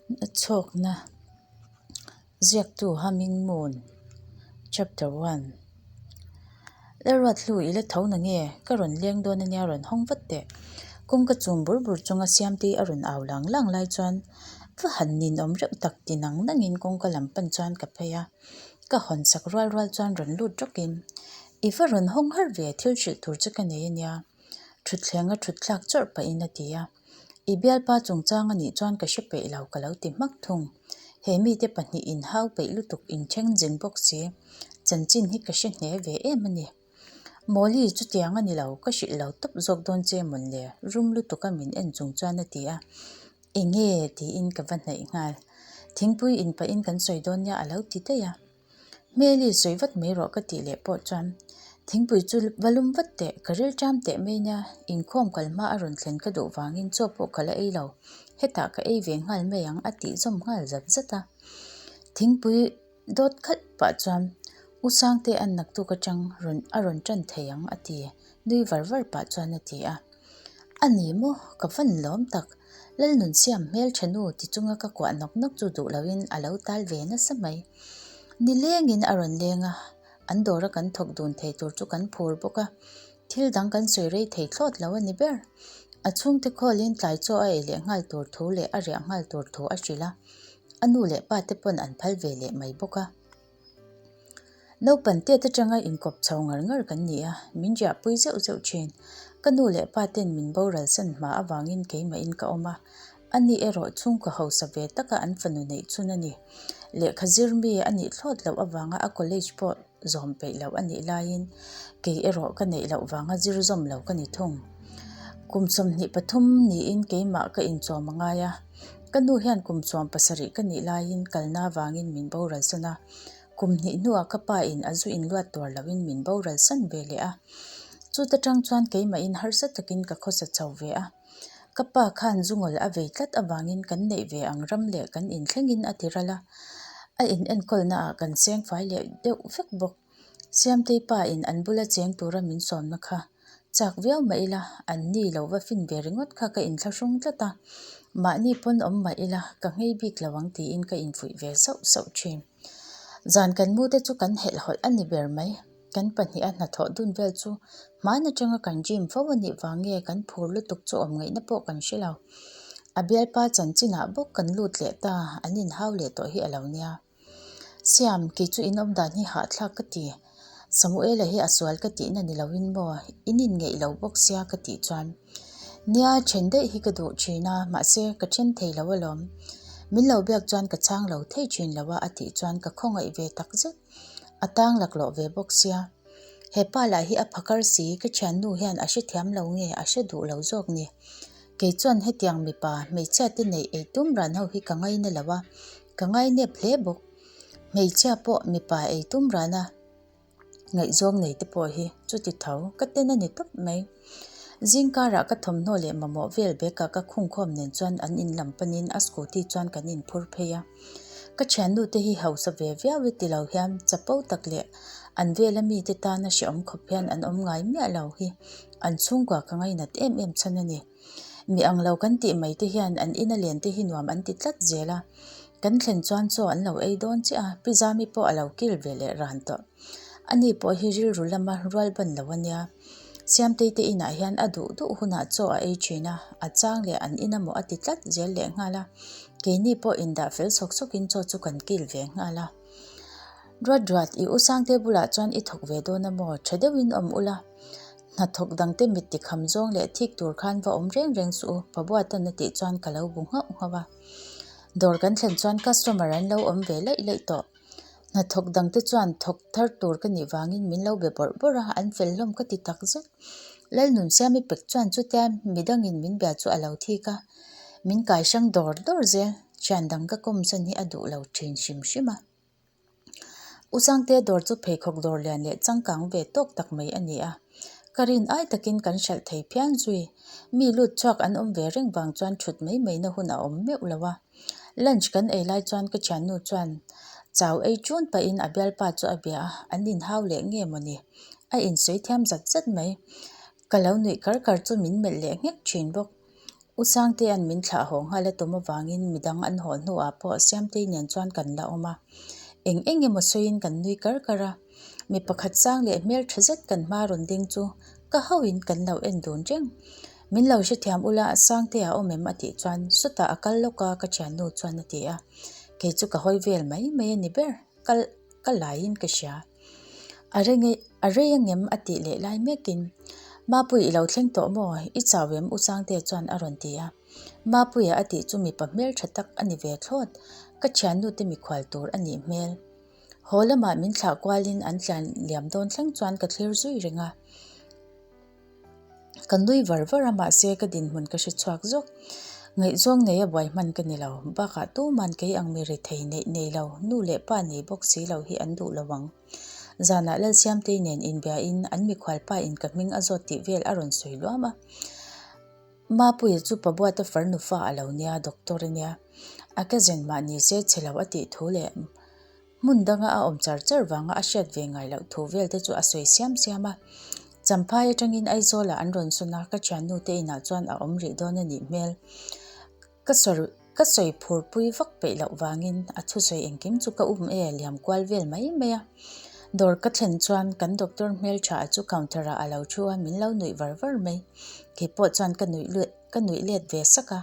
A chhawkna ziaktu Humming Moon Chapter One Lalruathlu i la tho na nge? Ka rawn leng dawn ania rawn hawng vat teh. Kawngka chum bur bur chunga Siamtei a rawn au lang lang lai chuan va han ninawm reuh tak ti nang nangin kawngka lam pan chuan ka phei a. Ka hawn sak rual rual chuan rawn lut rawkin I va rawn hawng har ve thil hrilh tur che ka nei ania thutthleng a thut thlak chawrh pahin a ti a. I bialpa chungchang a nih chuan ka hre peih lo ka lo ti hmak thung. He mite pahnih inhau peih lutuk incheng zin bawk si. Chanchin hi ka hre hne ve em a ni. Mawli chutiang a ni lo, ka hrilh lo tawp zawk dawn che mawn le, rum lutuka min en chung chuan a ti a. Enge? tiin ka va hnaih nghal. Thingpui inpahin kan sawi dawn nia a lo ti daih a. Hmeli sawi vat mai rawh ka tih leh pawh chuan thingpui chu va lum vat teh, ka ril ṭam teh mai nia, inkhawm kal hma a rawn thlen ka duh vangin chaw pawh ka la ei lo, hetah ka ei ve nghal mai ang a tih zawm nghal zat zat a. Thingpui dawt khalh pah chuan U Sangte an naktuk aṭang rawn a rawn ṭan thei ang a ti, nui var var pah chuan a ti a. A ni maw? Ka van lawm tak. Lalnunsiam hmeltha nu ti chunga ka kuah nawk nawk chu duh loin a lo tal ve nasa mai. Ni lengin a rawn leng a, an dawra kan thawk dun thei tur chu kan phur bawk a, thil dang kan sawi rei thei thlawt lo a ni ber. A chhungte khawlin tlai chaw a ei leh nghal tur thu leh a riah nghal tur thu a hrilh a, a nu leh pa te pawn an phal ve leh mai bawk a. Naupan tet atanga inkawp chho ngar ngar kan ni a, min riahpui zeuh zeuh thin. Ka nu leh pa ten min boral san hma avangin keimahin ka awm a, ani erawh chhungkaw hausa ve taka an fanu neih chhun a ni. Lehkha zir mi a nih thlawt loh avanga a college pawh zawm peih loh a nih laiin kei erawh ka neih loh vanga zir zawm lo ka ni thung. Kum 23 niin keimah ka inchawm a ngai a. Ka nu hian kum 17 ka nih laiin kalna avangin min boral san a, kum hnih hnuah ka pa in a zu inluat tuar loin min boral san ve leh a. Chuta tang chuan keimahin harsa takin ka khawsa chho ve a. Ka pa khan zu ngawl a vei tlat avangin kan neih ve ang ram leh kan inthlengin a ti ral a, a in enkawlna ah kan seng fai leh deuh vek bawk. Siamtei pa in an bula cheng tura min sawmna kha chak viau mah ila, an ni lo va fin ve ringawt kha ka inthlahrung tlat a, mahni pawn awm mah ila ka nghei bik lo ang tiin ka infuih ve sauh sauh thin. Zan kan mu te chu kan helh hawlh a ni ber mai, kan pahniha hnathawh dun vel chu hman atanga kan gym fo a nih vang nge kan phur lutuk chu awm ngaihna pawh kan hre lo. A bialpa chanchinah bawk kan lut leh ta, an inhau leh tawh hi a lo nia. Siam, kei chu in awm dan hi hahthlak ka ti. Samuela hi a sual ka tihna ni loin maw, in inngeih lo bawk sia ka tih chuan. Nia, then daih hi ka duh thin a, mahse ka then thei lo alawm. Min lo biak chuan ka chhang lo thei thin lo a, a tih chuan ka khawngaih ve tak zet. A tang laklawh ve bawk sia. He pa lah hi a phakar si, ka thiannu hian a hrethiam lo nge a hre duh lo zawk ni. Kei chuan hetiang mipa hmeichhia te neih ei tum ran ho hi ka ngaina lo a, ka ngainep hle bawk. Hmeichhia pawh mipa ei tum rana ngaihzawng nei te pawh hi chuti tho ka ten a ni tawp mai. Zing karah ka thawmhnaw leh mamawh vel bag ah ka khungkhawm nen chuan an in lam panin a scooty chuan kan inphur phei a. Ka thiannu te hi hausa ve viau e ti lo hian chapo tak leh an vela mite tana hrehawm khawp hian an awm ngai miah lo hi an chhungkua ka ngainat em em chhan a ni. Mi ang lo kan tih mai te hian an ina len te hi nuam an ti tlat zel a. Kan thlen chuan chaw an lo ei dawn chiah a, Pi Zami pawh a lo kil ve leh ran tawh. Ani pawh hi rilru lama rual ban lo a nia. Siamtei te inah hian a duh duh hunah chaw a ei thin a, a chang leh an ina maw a ti tlat zel leh nghal a. Keini pawh indah fel sawk sawkin chaw chu kan kil ve nghal a. Ruat ruat, i u Sangte bulah chuan i thawk ve dawn a maw? Tha deuhin awm ula. Hnathawk dangte mit tikham zawng leh thik tur khan va awm reng reng suh u, Pabuatan a tih chuan ka lo bu nghauh nghauh a. Dawr kan thlen chuan customer an lo awm ve laih laih tawh. Hnathawk dangte chuan thawk thar tur ka nih vangin min lo be bawrh bawrh a, an fel hlawm ka ti tak zet. Lalnunsiami pek chuan chutia midangin min bia chu a lo thik a, min kai hrang dawr dawr zel. Thian dang ka kawmsan hi a duh lo thin hrim hrim a. U Sangte dawr chu pheikhawk dawr lian leh changkang ve tawk tak mai a ni a. Ka rin ai takin kan hralh thei phian zui. Mi lut chhuak an awm ve reng vang chuan thut mai mai na hun a awm meuh lo a. Lunch kan ei lai chuan ka thiannu chuan chau ei chun pahin a bialpa chu a bia a, an inhau leh nge mawni? A insawi thiam zat zat mai. Ka lo nuih kar kar chu min melh leh nghek thin bawk. U Sangtea'n min thlah haw nghal a tum avangin midang an haw hnuah pawh Siamtei nen chuan kan la awm a. Eng eng emaw sawiin kan nui kar kar a. Mi pakhat sang leh hmel tha zet kan hma rawn ding chu ka hauhin kan lo en dun reng. Min lo hrethiam ula Sangtea awm em a tih chuan sawtah a kal lawk a ka thiannu chuan a ti a. Kei chu ka hawi vel mai mai a ni ber. Kal ka laiin ka hria. A reng a rei angem a tih leh lai mekin Mapui i lo thleng tawh maw? I chau em? U Sangtea chuan a rawn ti a. Mapuia a tih chu mipa hmeltha tak a ni ve thlawt. Ka thiannu te mikhual tur a nih hmel. Haw lamah min thlah kualin an tlan liam dawn thleng chuan ka thlir zui reng a. Ka nui var var a mahse ka dinhmun ka hre chhuak zawk. Ngaihzawng nei a buai hman ka ni lo. Bakah tuman kei ang mi rethei neih nei lo, nu leh pa nei bawk si lo hi an duh lo ang. Zanah Lalsiamtei nen inbiain an mikhualpa in ka hming a zawt tih vel a rawn sawi luam a. Mapuia chu Pabuata farnu fa a lo nia, doctor a nia. A cousin mah ni se chhe lo a tih thu leh hmun danga a awm char char vanga a hriat ve ngai loh thu vel te chu a sawi siam siam a. Champhai atangin Aizawlah an rawn sawn a, ka thiannu te inah chuan a awm rih dawn a nih hmel. Ka sawi ka sawi phur pui vak peih loh vangin a thusawi engkim chu ka um e liam kual vel mai mai a. Dawr ka thlen chuan kan doctor hmeltha chu counter ah a lo thu a, min lo nuih var var mai. Kei pawh chuan ka nuih lut ka nuih let ve sak a.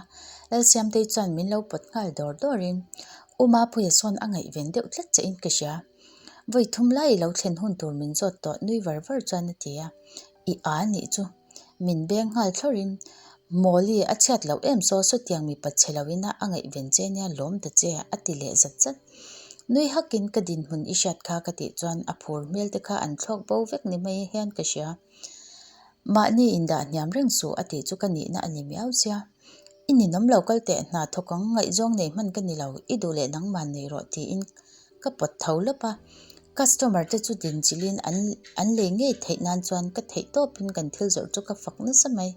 Lalsiamtei chuan min lo pawt nghal dawr dawrin U Mapuia sawn a ngaihven deuh tlat che in ka hria. Vawi thum lai i lo thlen hun tur min zawt tawh nui var var chuan a ti a. I a nih chu. Min beng nghal thlawrin, Mawli, a chhiat loh em saw sawtiang mipa chhe loin a a ngaihven che nia lawm ta che, a ti leh zat zat. Nui hakin ka dinhmun i hriat kha ka tih chuan a phur hmel te kha an thlawk bo vek ni mai hian ka hria. Mahni indah hniam reng suh a tih chu ka nihna a ni miau sia. I ninawm lo kal teh hna thawk ang ngaihzawng nei hman ka ni lo, i duh leh nangman nei rawh tiin Ka pawt tho lawp a, customer te chu dinchilhin an an lei ngei theih nan chuan ka theih tawpin kan thil zawrh chu ka fak nasa mai.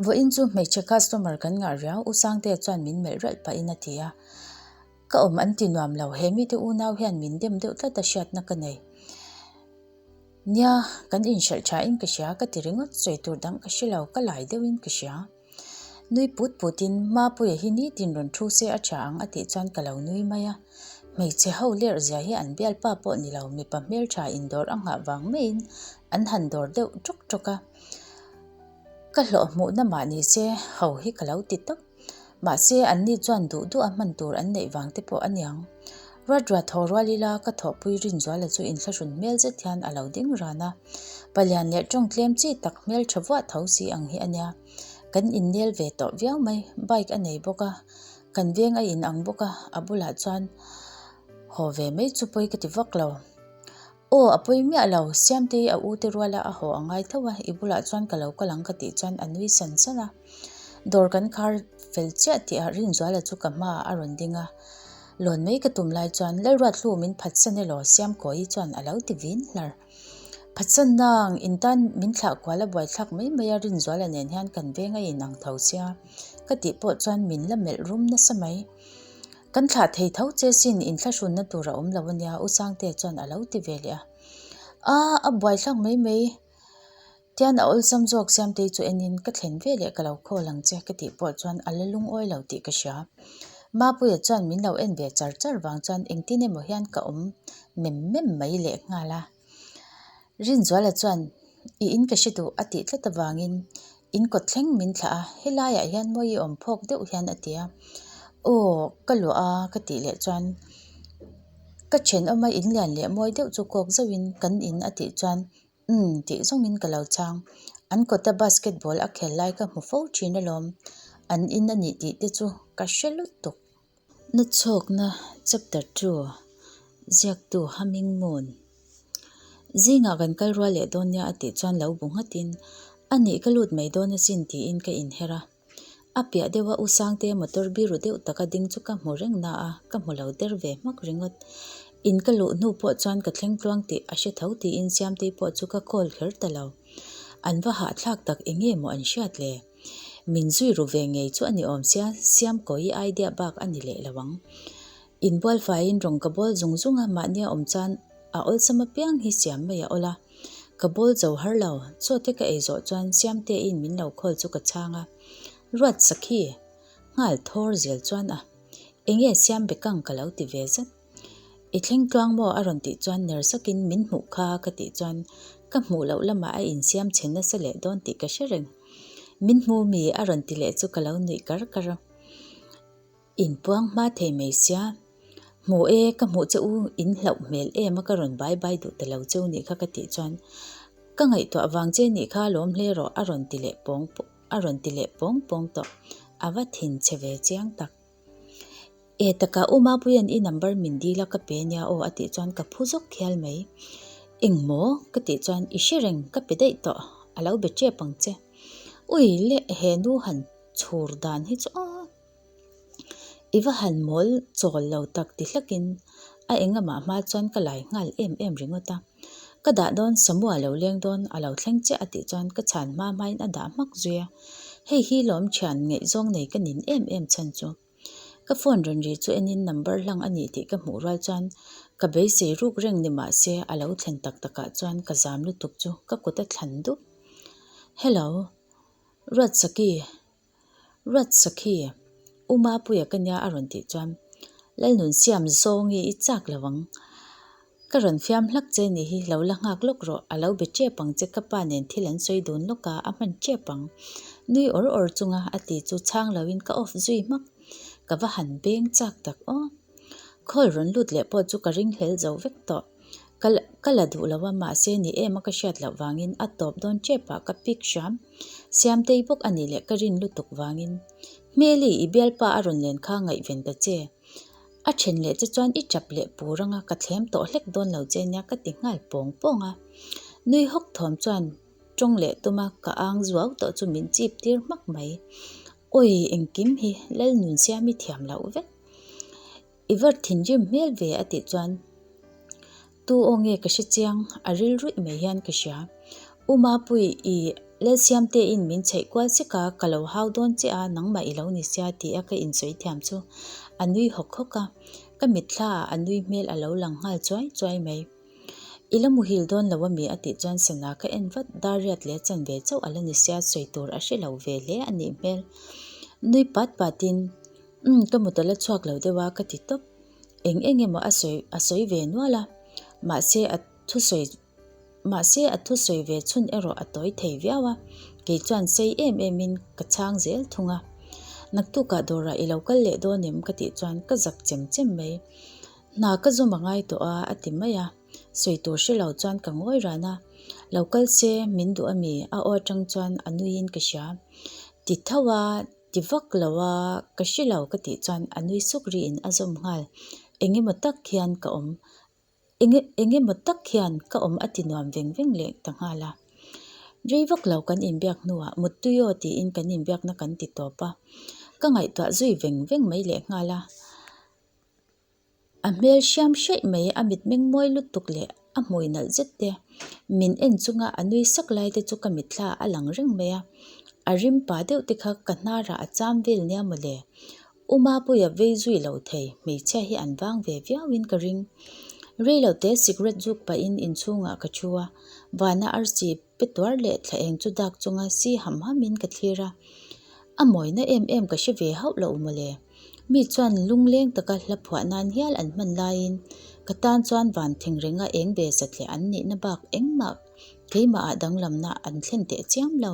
Vawiin chu hmeichhe customer kan ngah riau, U Sangtea chuan min melh ralh pahin a ti a. Ka awm an ti nuam lo, he mite unau hian min dem deuh tlat a hriatna ka nei. Nia, kan inhralh thain ka hria ka ti ringawt, sawi tur dang ka hre lo, ka lai deuhin ka hria. Nui put putin Mapuia hi nitin rawn thu se a tha ang a tih chuan ka lo nui mai a. Hmeichhe ho lerh zia hi an bialpa pawh ni lo mipa hmeltha indawr a nghah vang maiin an han dawr deuh ṭawk ṭawk a. Ka hlawh hmuhna mah ni se ho hi ka lo ti tawp. Mahse anni chuan duh duh a hman tur an neih vang te pawh a niang. Ruat ruat thaw rual ila ka thawhpui Rinzuala chu inthlahrun hmel zet hian a lo ding ran a. Palian leh tawng tlem chi tak hmel tha vuah tho si ang hi a nia. Kan innel ve tawh viau mai, bike a nei bawk a, kan veng a in ang bawk a, a bulah chuan haw ve mai chu pawi ka ti vak lo. Aw, a pawi miah lo, Siamtei a u te ruala a haw a ngai tho a, i bulah chuan ka lo kal ang ka tih chuan a nui san san a. Dawr kan khar fel chiah tih ah Rinzuala chu ka hmaah a rawn ding a, lawn mai ka tum lai chuan Lalruathlu min phatsan elaw Siamkawi chuan a lo ti vin hlar. Phatsan nang, in tan min thlah kual a buaithlak mai mai a Rinzuala nen hian kan veng a inang tho sia ka tih pawh chuan min la melh rum nasa mai. Kan thlah thei tho che sin inthlahrunna tur a awm lo ania U Sangtea chuan a lo ti ve leh a. A, a buaithlak mai mai. Tian a awlsam zawk Siamtei chu enin ka thlen ve leh ka lo call ang che ka tih pawh chuan a la lungawi lo tih ka hria. Mapuia chuan min lo en ve char char vang chuan engtin emaw hian ka awm mem mem mai leh nghal a. Rinzuala chuan i in ka hre duh a tih tlat avangin in kawt thleng min thlah a, helaiah hian mawi i awm phawk deuh hian a ti a. Aw ka luah a ka tih leh chuan ka thenawma in lian leh mawi deuh chu kawk zauhin kan in a tih chuan Umm tih zawngin ka lo chang. An kawta basketball a khel lai ka hmu fo thin alawm. An in a nih tih te chu ka hre lutuk. Na chhawkna Chapter 2 Ziaktu Humming Moon Zingah kan kal rual leh dawn nia a tih chuan lo bu nghatin a nih ka lut mai dawn asin tiin ka inher a. A piah deuha U Sangtea motor biru deuh taka ding chu ka hmu reng na a, ka hmu lo der ve hmak ringawt. In ka luh hnu pawh chuan ka thleng tluang tih a hre tho tiin Siamtei pawh chu ka call kher ta lo. An va hahthlak tak eng nge maw an hriat le? Min zui ru ve ngei chu a ni awm sia, Siamkawi idea bak a ni leh lo ang. Inbual faiin rawng ka bawl zung zung a, mahnia awm chuan a awlsam apiang hi siam mai a awl a. Ka bawl zo har lo, chaw te ka ei zawh chuan Siamteiin min lo call chu ka chhang a. Ruatsakhi, nghal thawr zel chuan a, Enge siam bekang ka lo ti ve zat. I thleng tluang maw a rawn tih chuan ner sakin min hmuh kha ka tih chuan ka hmuh loh lamah a insiam chhe nasa leh dawn tih ka hre reng. Min hmu mi a rawn ti leh chu ka lo nuih kar kar a. Inpuang hma thei mai sia. Hmu e, ka hmuh che u in hlauh hmel em a ka rawn bai bai duh ta lo cheu nih kha ka tih chuan ka ngaihtuah vang che nih kha lawm hle rawh a rawn ti leh pawng a rawn ti leh pawng pawng tawh. A va thin chhe ve chiang tak. E taka u Mapuia'n i number min dil a ka pe nia aw a tih chuan ka phu zawk khial mai. Engmaw? Ka tih chuan i hre reng ka pe daih tawh a lo be tep ang che. Ui leh he nu han chhur dan hi chu aw. I va han mawl chawl lo tak ti hlakin a engamah hma chuan ka lai nghal em em ringawt a. Ka dah dawn Samua lo leng dawn a lo thleng chiah a tih chuan ka chhan hma hmain a dah hmak zui a. Hei hi lawm thian ngaihzawng nei ka nin em em chhan chu. Ka phone rawn ri chu enin number hlang a nih tih ka hmuh rual chuan ka beisei ruk reng ni mah se a lo thlen tak takah chuan ka zam lutuk chu ka kut a thlan dup. Hello. Ruatsaki. Ruatsakhi. U Mapuia ka nia a rawn tih chuan Lalnun siam zawngi i chak lo ang. Ka rawn fiam hlak che nih hi, lo la nghak lawk rawh, a lo be tep ang che, ka pa nen thil an sawi dun lawk a, a hman tep ang. Nui awr awr chunga a ti chu chhang loin ka off zui hmak. Ka va han beng chak tak aw. Call rawn lut leh pawh chu ka ring hlel zo vek tawh. Ka ka la duh lo a, mahse ni em a ka hriat loh vangin a tawp dawn tep ah ka pick hram. Siamtei bawk a nih leh ka rin lutuk vangin. Hmeli, i bialpa a rawn len kha ngaihven ta che. A then leh che chuan i tap leh pur anga ka thlem tawh hlek dawn lo che nia ka ti nghal pawng pawng a. Nui hawk thawm chuan tawng leh tuma ka ang zuau tawh chu min chip tir hmak mai. Awi engkim hi Lalnun siam i thiam loh vek. I var thinrim hmel ve a tih chuan Tu aw nge ka hre chiang a ril ruih mai hian ka hria. U Mapui i Lalsiamte in min chheih kual sek a, ka lo hau dawn che a, nangmah i lo ni sia ti a ka insawi thiam chu a nui hawk hawk a, ka mitthla ah a nui hmel a lo lang nghal chuai chuai mai. I la muhil dawn lo ami a tih chuan sana ka en vat, dar riat leh chan ve chauh a la ni sia sawi tur a hre lo ve hle a nih hmel. Nui pat pat in, Umm ka mut a la chhuak lo deuh a ka ti tawp. Eng eng emaw a sawi a sawi ve nual a, mahse a thusawi mahse a thusawi ve chhun erawh a tawi thei viau a, kei chuan sei em em in ka chhang zel thung a. Naktukah dawrah i lo kal leh dawn em ka tih chuan ka zak chem chem mai. Hna ka zum a ngai tawh a a ti mai a, sawi tur hre lo chuan ka ngawi ran a, lo kal se min duh ami a aw atang chuan a nuiin ka hria. Ti tho a. Ti vak lo a, ka hre lo ka tih chuan a nui suk riin a zawm nghal. Eng emaw tak hian ka awm, eng eng emaw tak hian ka awm a ti nuam veng veng leh ta nghal a. Rei vak lo kan inbiak hnuah Muttui aw tiin kan inbiakna kan ti tawp a, ka ngaihtuah zui veng veng mai leh nghal a. A hmel hriam hraih mai, a mitmeng mawi lutuk leh a hmui nalh zet te, min en chunga a nui sak lai te chu ka mitthla a lang reng mai a. A rim pa deuh te kha ka hnarah a cham vel nia mawle. U Mapuia vei zui lo thei, hmeichhia hi an vang ve viauin ka ring. Rei lo te cigarette zuk pahin inchhungah ka thu a, vana arsi Pe tuar leh thla eng chu dak chunga si ham hamin ka thlir a, a mawina em em ka hre ve hauh lo mawle. Mi chuan lungleng taka hla phuah nan hial an hman laiin ka tan chuan van thing renga eng ve satliah an nihna bak engmah keimahah danglamna an thlen teh chiam lo.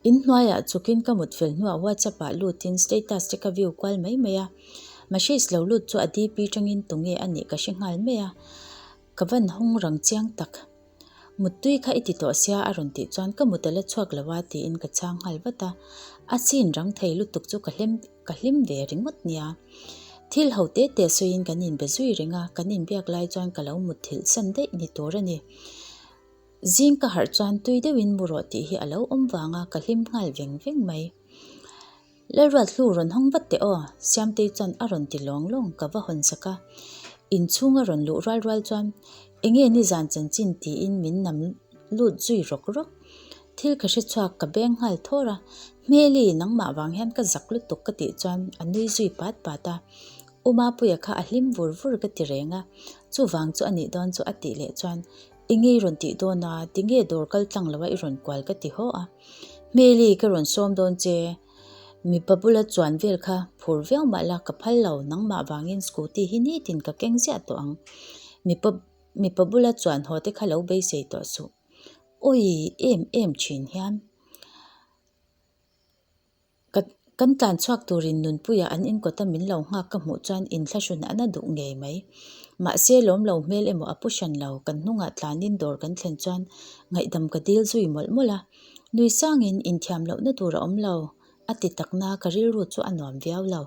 In hnuaiah chukin ka mut fel hnuah WhatsApp ah lutin status te ka view kual mai mai a, message lo lut chu a DP tangin tunge a nih ka hre nghal mai a, ka van hawng rang chiang tak. Muttui kha i ti tawh sia a rawn tih chuan ka mut a la chhuak lo a tiin ka chhang nghal vat a, a chin rang thei lutuk chu ka hlem ka hlim ve ringawt nia. Thil ho te te sawiin kan inbe zui reng a, kan inbiak lai chuan ka lo mutthilh san daih ni tur a ni. Zing ka harh chuan tui deuhin mu rawh tih hi a lo awm vang a, ka hlim nghal veng veng mai. Lalruathlu rawn hawng vat teh aw, Siamtei chuan a rawn ti lawng lawng ka va hawn sak a. Inchhung a rawn luh rual rual chuan enge nizan chanchin tiin min nam lut zui rawk rawk. Thil ka hre chhuak ka beng nghal thawr a, Hmeli nangmah vang hian ka zak lutuk ka tih chuan a nui zui pat pat a. U Mapuia kha a hlim vur vur ka ti reng a, chuvang chu a nih dawn chu a tih leh chuan Enge i rawn tih dawn a, tinge dawr kal tlang lo a i rawn kual ka ti haw a. Hmeli ka rawn sawm dawn che, mipa bula chuan vel kha phur viau mah la ka phal lo, nangmah vangin scooty hi nitin ka keng ziah tawh ang. Mipa mipa bula chuan haw te kha lo beisei tawh suh. Awi em em thin hian. Ka kan tlan chhuak turin Nunpuia an inkawta min lo nghak ka hmuh chuan inthlahrun a na duh ngei mai. Mahse lawm lo hmel emaw a pu hran lo, kan hnungah tlanin dawr kan thlen chuan ngaihdam ka dil zui mawlh mawlh a. Nui sangin inthiam lohna tur a awm lo a ti takna ka rilru chu a nuam viau lo.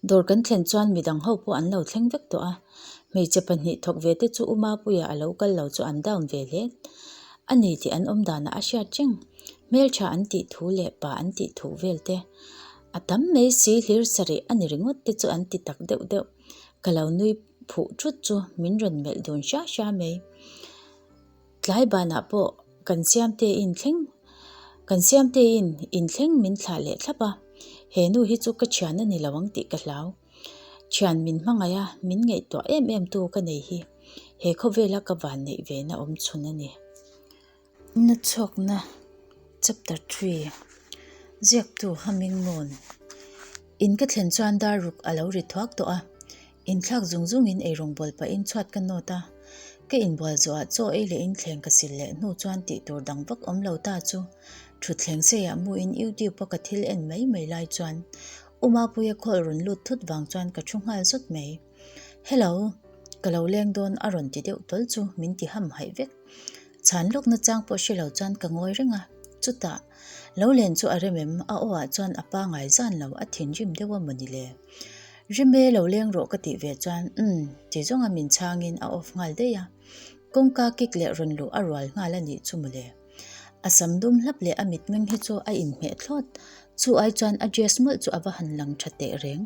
Dawr kan thlen chuan midang ho pawh an lo thleng vek tawh a, hmeichhe pahnih thawk ve te chu U Mapuia a lo kal lo chu an down ve hle a ni tih an awm danah a hriat reng. Hmeltha an tih thu leh pa an tih thu vel te a tam mai si hlir sarih a ni ringawt te chu an ti tak deuh deuh. Ka lo nui phuh thut chu min rawn melh dun hria hria mai. Tlai banah pawh kan siamte in thleng kan siamte in in thleng min thlah leh thlap a, he nu hi chu ka thian a ni lo ang tih ka hlau. Thian min hmangaih a, min ngaihtuah em em tu ka nei hi he khawvela ka van neih ve na awm chhun a ni. Na chhuakna Chapter 3 Ziaktu Humming Moon In ka thlen chuan dar ruk a lo ri thuak tawh a, Inthlak zung zungin eirawng bawl pahin chhuat ka nawt a, ka inbual zawhah chaw ei leh inthleng ka sil leh hnu chuan tih tur dang vak awm lo ta chu thutthleng seiah muin YouTube a ka thil en mai mai lai chuan U Mapuia call rawn lut thut vang chuan ka thu nghal zawt mai. Hello, ka lo leng dawn a rawn ti deuh tawl chu min ti ham haih vek. Chhan lawk nachang pawh hre lo chuan ka ngawi reng a, chutah lo len chu a rem em? A aw ah chuan a pangai zan lo, a thinrim deuh a mawni le? Rem e, lo leng rawh ka tih ve chuan umm ti zawnga min chhangin a off nghal daih a, kawngka kik leh rawn luh a rual nghal a nih chu mawle. A sam dum hlap leh a mitmeng hi chu a inhmeh thlawt, chu ai chuan a dress mawlh chu a va han lang tha teh reng.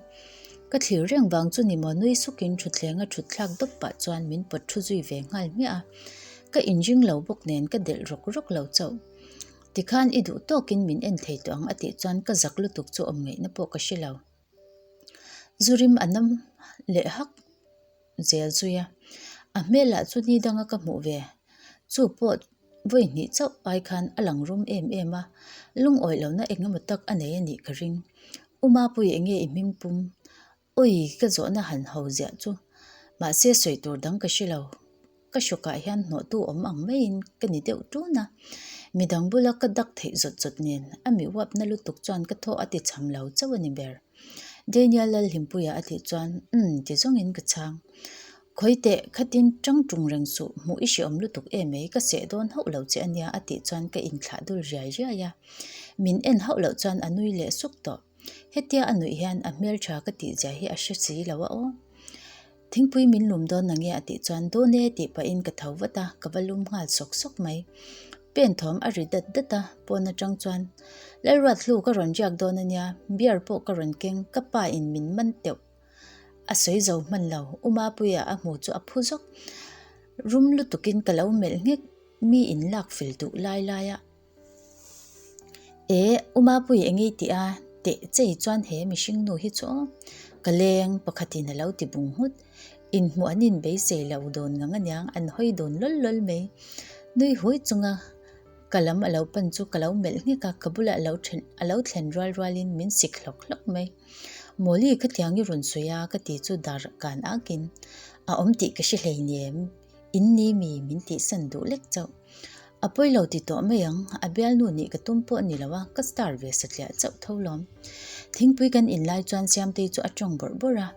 Ka thlir reng vang chu ni maw nui sukin thutthleng a thut thlak dawp pah chuan min pawt thu zui ve nghal hmiah a, ka inring lo bawk nen ka delh rawk rawk lo chauh. Tikhan i duh tawkin min en thei tawh ang a tih chuan ka zak lutuk chu awm ngaihna pawh ka hre lo. Zu rim a nam leh hak zel zui a, a hmel lah chu ni danga ka hmuh ve. Chu pawh vawi hnih chauh ai khan a lang rum em em a, lungawih lohna eng emaw tak a nei a nih ka ring. U Mapui enge i hming pum? Awi ka zawhna han ho ziah chu. Mahse sawi tur dang ka hre lo. Ka hrawkah hian hnawhtu awm ang maiin ka ni deuh tun a. Midang bula ka dak theih zawt zawt nen a mi uapna lutuk chuan ka thaw a ti cham lo chauh a ni ber. Daniel Lalhlimpuia a tih chuan umm ti zawngin ka chhang. Khawi teh khatin tang tung reng suh hmuh i hreawm lutuk em mai ka seh dawn hauh lo che ania a tih chuan ka inthlah dul riai riai a. Min en hauh loh chuan a nui leh suk tawh. Hetia a nuih hian a hmeltha ka tih zia hi a hre si lo a aw. Thingpui min lum dawn nange a tih chuan dawn e tih pahin ka tho vat a, ka va lum nghal sawk sawk mai. Pen thawm a ri dat dat a, pawn atang chuan Lalruathlu ka rawn riak dawn ania, beer pawh ka rawn keng, ka pa in min man teuh a sawi zo hman lo, U Mapuia a hmu chu a phu zawk. Rum lutukin ka lo melh nghek, mi in lak fel duh lai lai a. E, U Mapui eng i tih a? Teh chei chuan he mihring nu hi chu aw. Ka leng, pakhatin a lo ti bung nghut. Inhmuh an inbeisei lo dawn ngang aniang, an hawi dawn lawl lawl mai. Nui hui chunga ka lam a lo pan chu ka lo melh nghek a, ka bulah a lo then a lo thlen rual rualin min sik hlawk hlawk mai. Mawli khatiang i rawn sawi a ka ti chu dar kan akin a awm tih ka hre hleinem. In ni mi min tihsan duh lek chauh. A pawi lo ti tawh mai ang, a bialnu nih ka tum pawh a ni lo a, ka star ve satliah chauh tho lawm. Thingpui kan in lai chuan Siamtei chu a tawng bawrh bawrh a,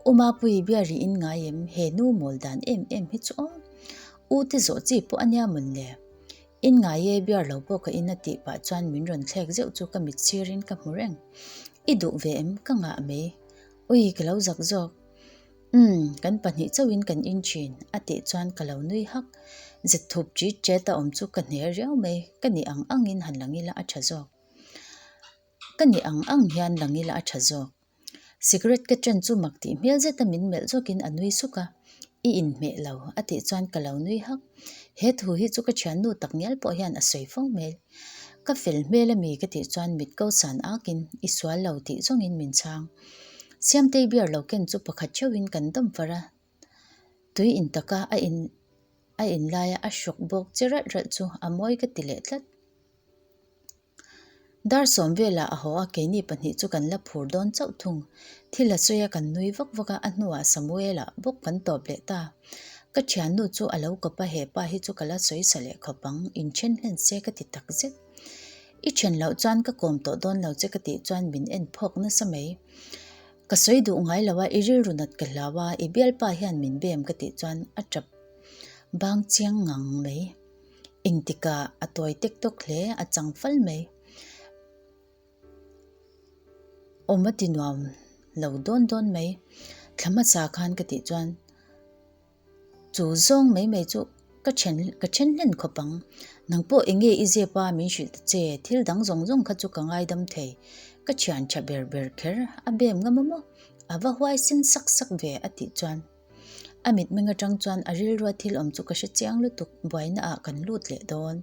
U Mapui bia ri in ngai em, he nu mawl dan em em hi chu aw. U te zawh chi pawh a nia mawn le. In ngai e biar lo pawh ka in a tih pah chuan min rawn thlek zeuh chu ka mit sirin ka hmu reng. I duh ve em, ka ngah mai. Ui ka lo zak zawk. Umm, kan pahnih chauhin kan in thin, a tih chuan ka lo nui hak. Zet thup ṭit ṭet a awm chu ka hne riau mai, ka nih ang angin han lang ila a ṭha zawk. Ka nih ang ang hian lang ila a ṭha zawk. Cigarette ka ṭan chu mak tih hmel zeta min melh zawkin a nui suk a, I inhmeh lo, a tih chuan ka lo nui hak. He thu hi chu ka ṭhiannu tak ngial pawh hian a sawi fo hmel. Ka fel hmel a mi ka tih chuan mit ko san akin i sual lo tih zawngin min chhang. Siamtei beer lo ken chu pakhat theuhin kan dawm far a, tui in taka a in a in laia a hrawk bawk che ralh ralh chu a mawi ka ti leh tlat. Dar sawm velah a haw a, keini pahnih chu kan la phur dawn chauh thung. Thil a sawi a, kan nui vak vak a, a hnuah Samuela bawk kan tawp leh ta. Ka thiannu chu a lo kawp a, he pa hi chu ka la sawi sa leh khawp ang, inthen hlen se ka ti tak zet. I then loh chuan ka kawm tawh dawn lo che ka tih chuan min en phawk nasa mai. Ka sawi duh ngai lo a, i rilru nat ka hlau a, i bialpa hian min bem ka tih chuan a tap bang chiang ngang mai. Engtikah a tawi tek tawk hle, a chang fal mai. Awm a ti nuam lo dawn dawn mai. Thla hmasa khan ka tih chuan chu zawng mai mai chu ka then ka then hlen khawp ang. Nang pawh eng nge i zep a min hrilh ta che, thil dang zawng zawng kha chu ka ngaidam thei. Ka thian tha ber ber kher a bem ngam a maw? A va huaisen sak sak ve a tih chuan. A mitmeng atang chuan a rilrua thil awm chu ka hre chiang lutuk, buaina ah kan lut leh dawn.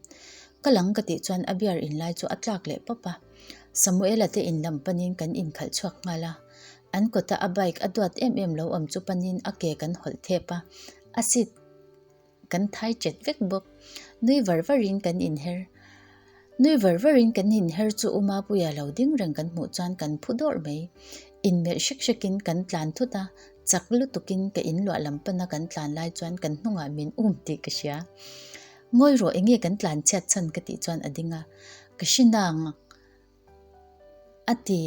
Ka lang ka tih chuan a beer in lai chu a tlak leh pawp a. Samuela te in lam panin kan inkhalh chhuak nghal a. An kawta a bike a duat em em lo awm chu panin a ke kan hawlh thep a, a seat Kan thai chet vek bawk. Nui var varin kan inher. Nui var varin kan inher chu U Mapuia lo ding reng kan hmuh chuan kan phu dawrh mai. Inmelh hrek hrekin kan tlan thut a, chak lutukin ka inluah lam pana kan tlan lai chuan kan hnungah min um tih ka hria. Ngawi rawh enge kan tlan chhiat chhan ka tih chuan a ding a, ka hri nang a ti.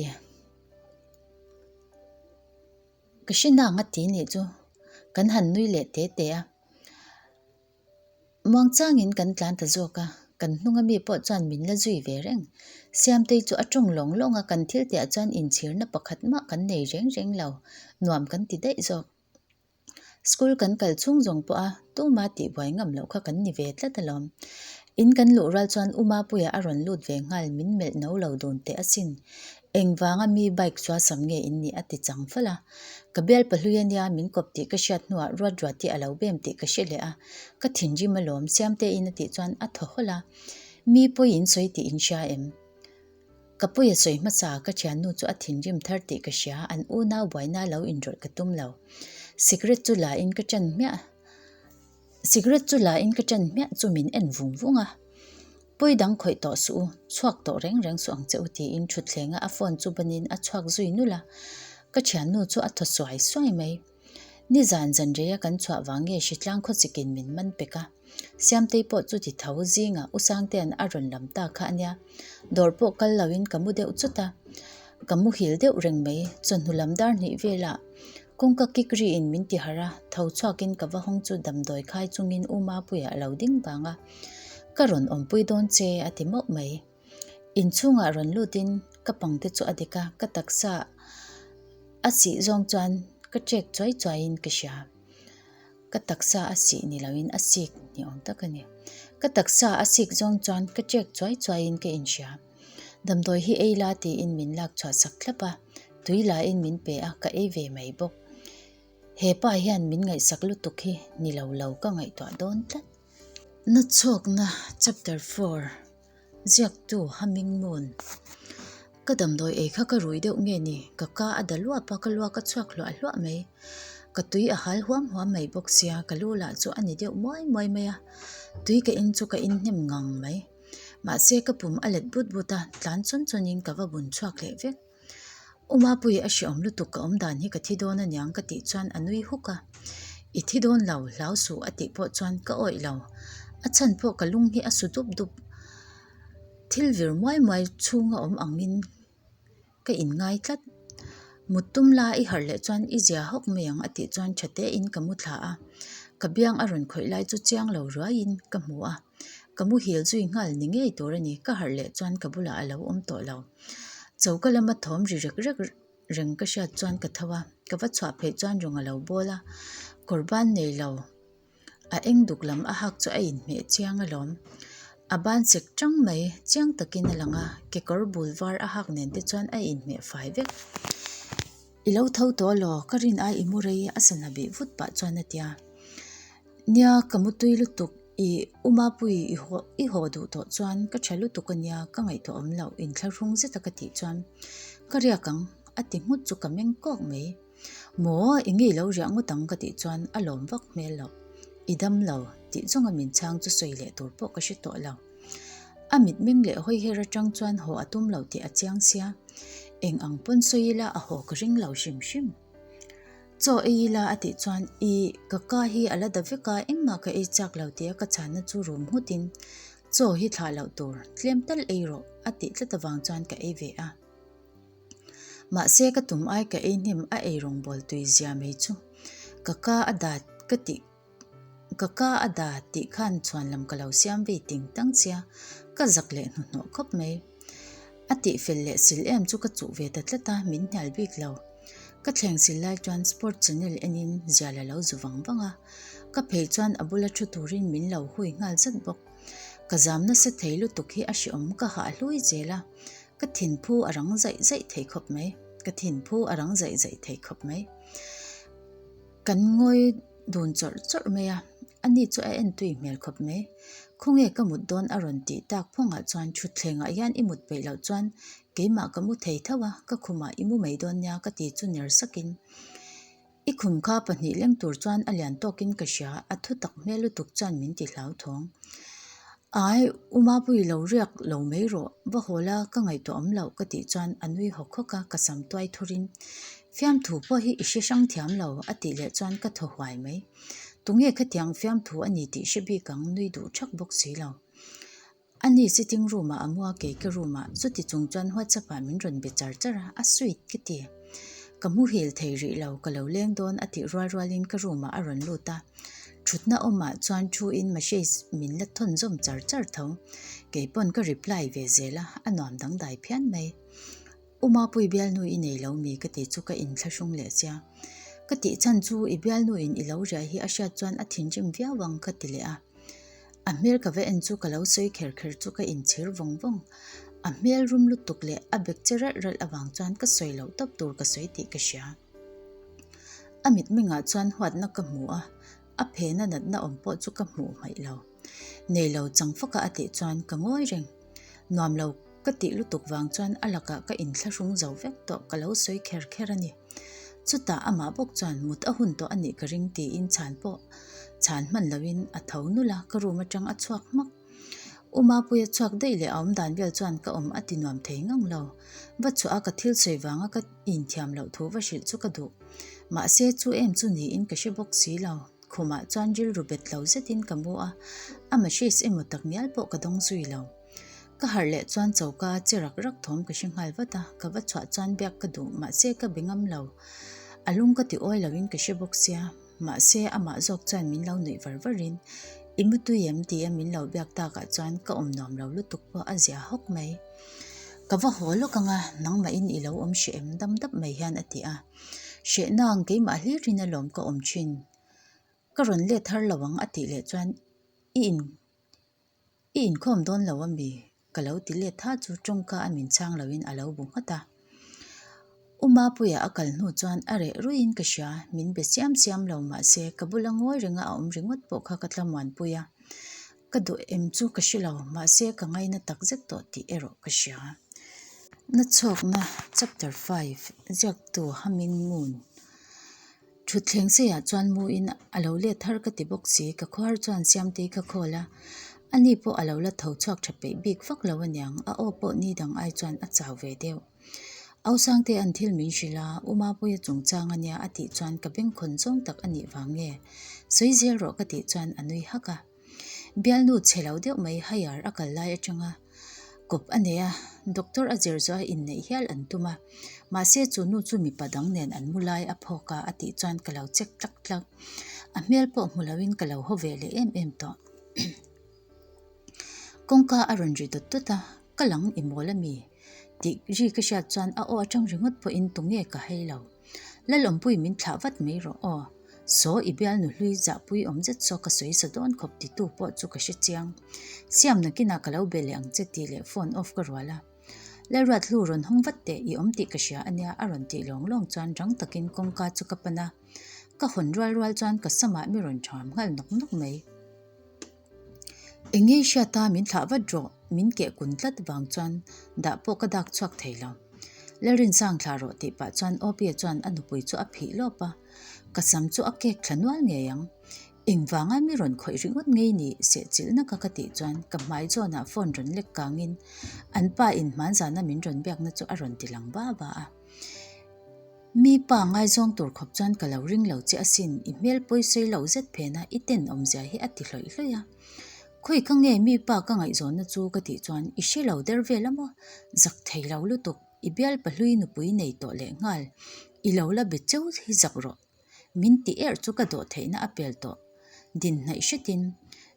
Ka hre nang a ti nih chu kan han nui leh te te a. Muangchangin kan tlan ta zawk a, kan hnunga mi pawh chuan min la zui ve reng. Siamtei chu a tawng lawng lawng a, kan thil tihah chuan inchhirna pakhat mah kan nei reng reng lo, nuam kan ti daih zawk. School kan kal chhung zawng pawh a, tuma tihbuai ngam loh kha kan ni ve tlat alawm. In kan luh rual chuan U Mapuia a rawn lut ve nghal min melh no lo dun teh asin. Engvanga mi bike chuasam nge in nih a ti chang fal a. Ka bial pahlui ania min kawp tih ka hriat hnuah ruat ruat hi a lo bem tih ka hre leh a. Ka thinrim alawm Siamtein a tih chuan a thaw hawlh a. Mi pawi in sawi tih in hria em? Ka pawi a sawi hmasa ka thiannu chu a thinrim thar tih ka hria an unau buaina lo inrawlh ka tum lo. Cigarette chu la in ka ṭan hmiah. Cigarette chu la in ka ṭan hmiah chu min en vung vung a. Pawi dang khawih tawh suh u, chhuak tawh reng reng suh ang che u tiin ṭhutthlenga a phone chu banin a chhuak zui nulh a. Ka ṭhiannu chu a thaw suai suai mai. Nizan zanreia kan chhuah vang nge hritlang khawchikin min man pek a. Siamtei pawh chu ti tho zingah U Sangtea'n a rawn lam ta kha a nia. Dawr pawh kal loin ka mu deuh chut a. Ka muhil deuh reng mai. Chawhnu lam dar hnih velah kawngka kik riin min ti harh a, tho chhuakin ka va hawng chu damdawi khai chungin U Mapuia a lo ding vang a. Ka rawn awmpui dawn che a ti mauh mai. Inchhungah rawn lutin ka pangte chu a dik a, ka taksa a sih zawng chuan ka ṭek chuai chuaiin ka hria. Ka taksa a sih ni loin a sik ni awm tak a ni. Ka taksa a sik zawng chuan ka ṭek chuai chuaiin ka inhria. Damdawi hi ei la tiin min lak chhuah sak thlap a, tui lain min pe a, ka ei ve mai bawk. He pa hian min ngaihsak lutuk hi ni lo lo ka ngaihtuah dawn tlat. Nachhawkna Chapter 4 Ziaktu Humming Moon Ka damdawi ei kha ka rui deuh nge ni? Ka ka a da luap a, ka luak a chhuak hluah hluah mai. Ka tui a hal huam huam mai bawk sia, ka lu lah chu a ni deuh muai muai mai a. Tui ka in chu ka in hnem ngang mai. Mahse ka pum a let but but a, tlan chawn chawnin ka va bun chhuak leh vek. U Mapuii a hreawm lutuk ka awm dan hi ka thi dawn aniang ka tih chuan a nui huk a. I thi dawn lo, hlau suh a tih pawh chuan ka awih lo. A chhan pawh ka lung hi a su dup dup. Thil vir muai muai chhunga awm angin ka inngai tlat. Mut tum la i harh leh chuan i zia hawk mai ang a tih chuan tha tein ka mu thla a. Ka biang a rawn khawih lai chu chiang lo ruaiin ka hmu a. Ka muhil zui nghal ni ngei tur a ni, ka harh leh chuan ka bulah a lo awm tawh lo. Choka lama thawm ri rek rek reng ka hriat chuan ka tho a, ka va chhuah pheih chuan rawng a lo bawl a, kawr ban nei lo a eng duk lam a hak chu a inhmeh chiang alawm. A ban sek tang mai chiang takin a lang a, kekawr bul var a hak nen te chuan a inhmeh fai vek. I lo tho tawh alaw, ka rin ai i mu rei a sana bih vut pah chuan a ti a. Nia, ka mu tui lutuk, i U Mapui i haw i haw duh tawh chuan ka tha lutuk ania, ka ngaihtuah awm loh inthlahrung zeta ka tih chuan ka riak ang a ti nghut chu ka meng kawk mai. Maw, i ngei lo riah ngawt ang ka tih chuan a lawm vak hmel loh. I dam lo tih zawnga min chhang chu sawi leh tur pawh ka hre tawh lo. A mitmeng leh hawi her atang chuan haw a tum lo tih a chiang sia. Eng ang pawn sawi ila a haw ka ring lo hrim hrim. Chaw ei ila a tih chuan i ka ka hi a la da vek a, engmah ka ei chak lo tia ka chhanna chu rum nghutin chaw hi thlah loh tur, tlem tal ei rawh a tih tlat avang chuan ka ei ve a. Mahse ka tum ai ka ei hnem a ei rawngbawl tui zia mai chu ka ka a dat ka tih ka ka a da tih khan chhuan lam ka lo siam vei ting tang chia ka zak leh hnuhnawh khawp mai. A tih fel leh sil em chu ka chuh ve ta tlat a, min hnial bik lo. Ka thleng sil lai chuan sport channel enin zial a lo zu vang vang a, ka phei chuan a bula thu turin min lo hui nghal zat bawk. Ka zam nasa thei lutuk hi a hreawm ka hah hlui zel a, Ka thinphu a rang zaih zaih thei khawp mai. Ka thinphu a rang zaih zaih thei khawp mai. Kan ngawi dun chawrh chawrh mai a, ani chu a en tui hmel khawp mai. Khawnge ka mut dawn a rawn tih tak phawngah chuan thutthlengah hian i mut peih loh chuan keimah ka mu thei tho a, ka khumah i mu mai dawn nia ka ti chu ner sakin I khum kha pahnih leng tur chuan a lian tawkin ka hria, a thu tak hmel lutuk chuan min ti hlauthawng. Ai, U Mapui lo riak lo mai rawh, va haw la ka ngaihtuah awm loh ka tih chuan a nui hawk hawk a, ka sam tuai thurin fiamthu pawh hi i hre hrang thiam lo a tih leh chuan ka thaw huai mai. Tunge khatiang fiamthu a ni tih hre bik ang nui duh thak bawk si lo. A ni sitting room ah a mu a kei ka room ah chuti chung chuan whatsapp ah min rawn be char char a, a sweet ka ti. Ka muhil thei rih lo, ka lo leng dawn a tih rual rual in ka room ah a rawn lut a. Thutna awm ah chuan thu in message min la thawn zawm char char tho. Kei pawn ka reply ve zel a, a nuam dangdai phian mai. U Mapui bialnu i nei lo mi ka ti chu ka inthlahrung leh sia. Ka tih chhan chu i bialnu in i lo riah hi a hriat chuan a thinrim viau ang ka ti leh a. A hmel ka va en chu ka lo sawi kher kher chu ka inchhir vawng vawng. A hmel rum lutuk leh a bek che ralh ralh avang chuan ka sawi loh tawp tur ka sawi tih ka hria. A mitmengah chuan huatna ka hmu a, a phena natna awm pawh chu ka hmuh hmaih lo. Nei lo chang faka a tih chuan ka ngawi reng. Nuam lo ka tih lutuk vang chuan a lakah ka inthlahrung zo vek tawh ka lo sawi kher kher a ni. Chutah amah bawk chuan mut a hun tawh a nih ka ring tiin chhan pawh chhan hman loin a tho nulh a, ka room atang a chhuak hmak. U Mapuia chhuak daih leh a awm dan vel chuan ka awm a ti nuam thei ngang lo. Va chhuah a ka thil sawi vanga ka inthiam loh thu va hrilh chu ka duh. Mahse chu em chu niin ka hre bawk si lo. Khumah chuan rilru bet lo zetin ka mu a, a message emaw tak ngial pawh ka dawng zui lo. Ka harh leh chuan choka a che rak rak thawm ka hre nghal vat a, ka va chhuah chuan biak ka duh mahse ka be ngam lo. A lung ka ti awi loin ka hre bawk sia, mahse amah zawk chuan min lo nuih var varin I mu tui em tia min lo biak takah chuan ka awm nuam lo lutuk pawh a zia hawk mai. Ka va haw lawk anga nangmahin i lo awm hreh em dam dap mai hian a ti a. Hrehna ang keimah hlirin alawm ka awm thin. Ka rawn let har lo ang a tih leh chuan i in i inkhawm dawn lo ami? Ka lo ti let tha chu tawngka a min chhang loin a lo bu nghat a. U Mapuia a kal hnu chuan a reh ruiin ka hria, min be siam siam lo mahse ka bula ngawi renga a awm ringawt pawh kha ka tlamuanpui a. Ka duh em chu ka hre lo, mahse ka ngaina tak zet tawh tih erawh ka hria. Nachhawkna Chapter 5 Ziaktu Humming Moon Thutthleng seiah chuan muin a lo let thar ka ti bawk si, ka khuar chuan Siamtei ka call a, ani pawh a lo la tho chhuak tha peih bik vak lo aniang, a aw pawh ni dang ai chuan a chau ve deuh. Au Sangte an thil min hrilh a, U Mapuia chungchang ania a tih chuan ka bengkhawn zawng tak a nih vang nge? Sawi zel rawh ka tih chuan a nui hak a. Bialnu chhe lo deuh mai higher a kal lai atanga kawp a nei a, doctor a zir zawh a inneih hial an tum a, mahse chu nu chu mipa dang nen an mu lai a phawk a a tih chuan ka lo check tlak tlak. A hmel pawh hmu loin ka lo haw ve leh em em tawh. Kawngka a rawn ri dawt dawt a, ka lang i mawl a mi? Tih ri ka hriat chuan a aw atang ringawt pawhin tunge ka hei lo. Lalawmpui min thlah vat mai rawh aw. Saw i bialnu hlui zahpui awm zet saw ka sawi sa dawn khawp titu pawh chu ka hre chiang. Siam nakinah ka lo be leh ang che tih leh phone off ka rual a. Lalruat hlu rawn hawng vat teh i awm tih ka hria ania a rawn tih lawng lawng chuan rang takin kawngka chu ka pan a. Ka hawn rual rual chuan ka samah mi rawn ṭham nghal nawk nawk mai. Eng nge i hriat a, min thlah vat rawh, min keh kun tlat vang chuan dah pawh ka dak chhuak thei lo. Lalrinsang thlah rawh tih pah chuan Opia chuan a nupui chu a phih lawp a, ka sam chu a kek thla nual ngei ang. Engvanga mi rawn khawih ringawt ngei ni sehchilh naka ka tih chuan ka hmai zawnah phone rawn lek kangin an pa in hmanzana min rawn biakna chu a rawn ti lang ba ba a. Mi pa ngaizawng tur khawp chuan ka lo ring lo che asin, i hmel pawi sawi lo zet phena i tenawmzia hi a ti hlawih hlawih a. Khawi ka nge mi pa ka ngaihzawnna chu ka tih chuan i hre lo der vel a maw? Zak thei lo lutuk, i bialpa hlui nupui nei tawh leh nghal, i lo la be cheu hi zak rawh. Min ti erh chu ka dawh theihna a pel tawh. Din hnaih hretin,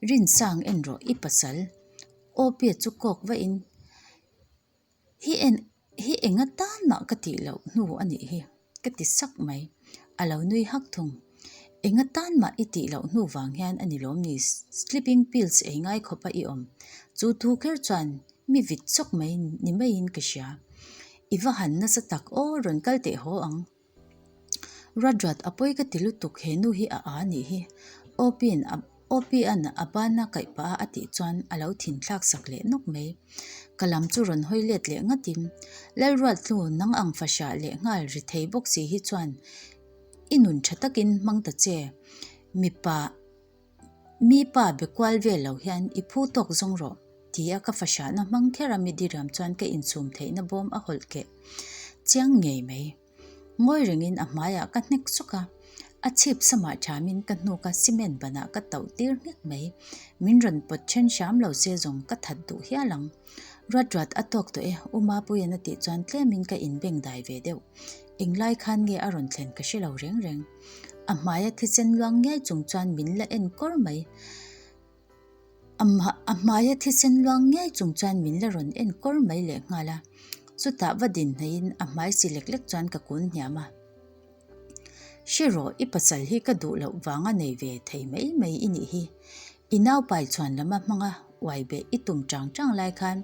Rinsang en rawh i pasal. Awpia chu kawk vahin hi en hi enga tan mah ka tih loh hnu a nih hi ka ti sak mai. A lo nui hak thung. Enga tan mah i tih loh hnu vang hian a ni lawm ni sleeping pills ei ngai khawp a i awm. Chu thu kher chuan mi vit chawk mai ni maiin ka hria. I va han nasa tak aw rawn kal teh haw ang. Ruat ruat a pawi ka ti lutuk he nu hi a a nih hi. Opi'n a Opi'an a bana kaih pah a a tih chuan a lo thin thlak sak leh nawk mai. Ka lam chu rawn hawi let leh ngatin Lalruathlu nang ang fahrah leh nghal ri thei bawk si hi chuan i nun tha takin hmang ta che. Mipa Mi pa be kual vel lo hian i phu tawk zawng rawh, ti a ka fahrahna hmang kher a midiriam chuan ka insum theihna bawm a hawlh keh chiang ngei mai. Ngawi rengin a hmaiah ka hnek sawk a, a chhip samah thamin ka hnuk a cement banah ka tauh tir nghek mai. Min rawn pawt then hram lo se zawng ka that duh hial ang. Ruat ruat a tawk tawh e, U Mapuia'n a tih chuan tlemin ka inbeng dai ve deuh. Englai khan nge a rawn thlen ka hre lo reng reng. A hmaia thisen luang ngiai chung chuan min la en kawr mai. A hmaia thisen luang ngiai chung chuan min la rawn en kawr mai leh nghal a. Chutah va din hnaihin a hmai si lek lek chuan ka kun hniam a. Hre rawh, i pasal hi ka duh loh vanga nei ve thei mai mai i nih hi. I naupai chhuan lama hmanga uai beh i tum chang chang lai khan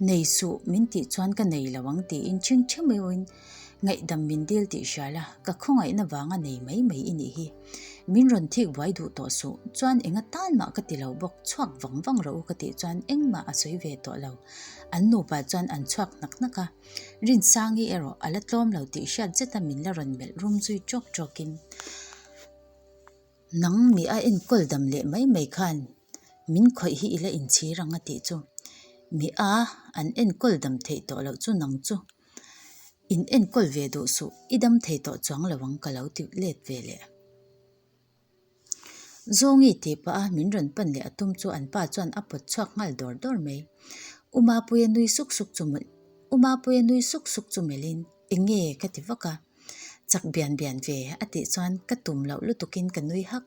nei suh min tih chuan ka nei lo ang tiin chhing chhemeuhin ngaihdam min dil tih hria la, ka khawngaihna vanga nei mai mai i nih hi. Min rawn thik buai duh tawh suh, chuan enga tan mah ka ti lo bawk, chhuak vang vang rawh u ka tih chuan engmah a sawi ve tawh lo. An nupa chuan an chhuak hnak hnak a, Rinsangi erawh a la tlawm lo tih hriat zeta min la rawn melh rum zui ṭawk ṭawkin, Nang mi a enkawl dam leh mai mai khan min khawih hi i la inchhir ang a tih chu. Mi a an enkawl dam theih tawh loh chu nang chu in enkawl ve duh suh, i dam thei tawh chuang lo ang ka lo ti let ve leh. Zawngi tih pah a min rawn pan leh a tum chu an pa chuan a pawt chhuak nghal dawr dawr mai. U Mapuia nui suk suk chu U Mapuia nui suk suk chu melhin eng nge ka ti vak a. Chak bian bian ve a tih chuan ka tum loh lutukin ka nui hak.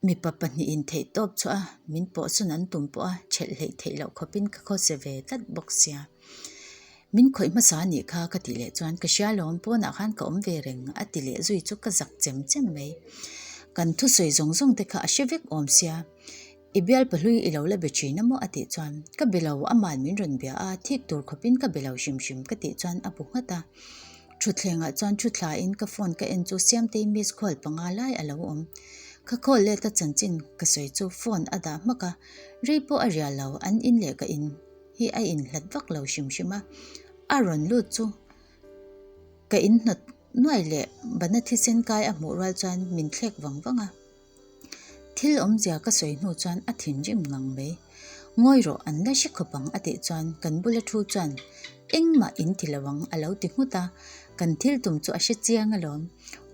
Mipa pahnihin theihtawp chhuah a min pawhsawn an tum pawh a ṭhelh hleih theih loh khawpin ka khawse ve tlat bawk sia. Min khawih hmasa a nih kha ka tih leh chuan ka hria lawm pawnah khan ka awm ve reng a ti leh zui chu ka zak chem chem mai. Kan thusawi zawng zawng te kha a hre vek awm sia. I bialpa hlui i lo la be thin a maw a tih chuan ka be lo aman min rawn bia a thik tur khawpin ka be lo hrim hrim ka tih chuan a bu nghat a. Thutthlengah chuan thu thlain ka phone ka en chu Siamtei miss call panga lai a lo awm. Ka call let a chanchin ka sawi chu phone a dah hmak a, rei pawh a rial lo an in leh ka in hi a inhlat vak lo hrim hrim a, a rawn lut chu ka in hnawt nuai leh bana thisen kai a hmuh rual chuan min thlek vang vang a. Thil awmzia ka sawi hnu chuan a thinrim ngang mai. Ngawi rawh an la hre khawp ang a tih chuan kan bula thu chuan engmah in ti lo ang a lo ti nghut a, kan thil tum chu a hre chiang alawm.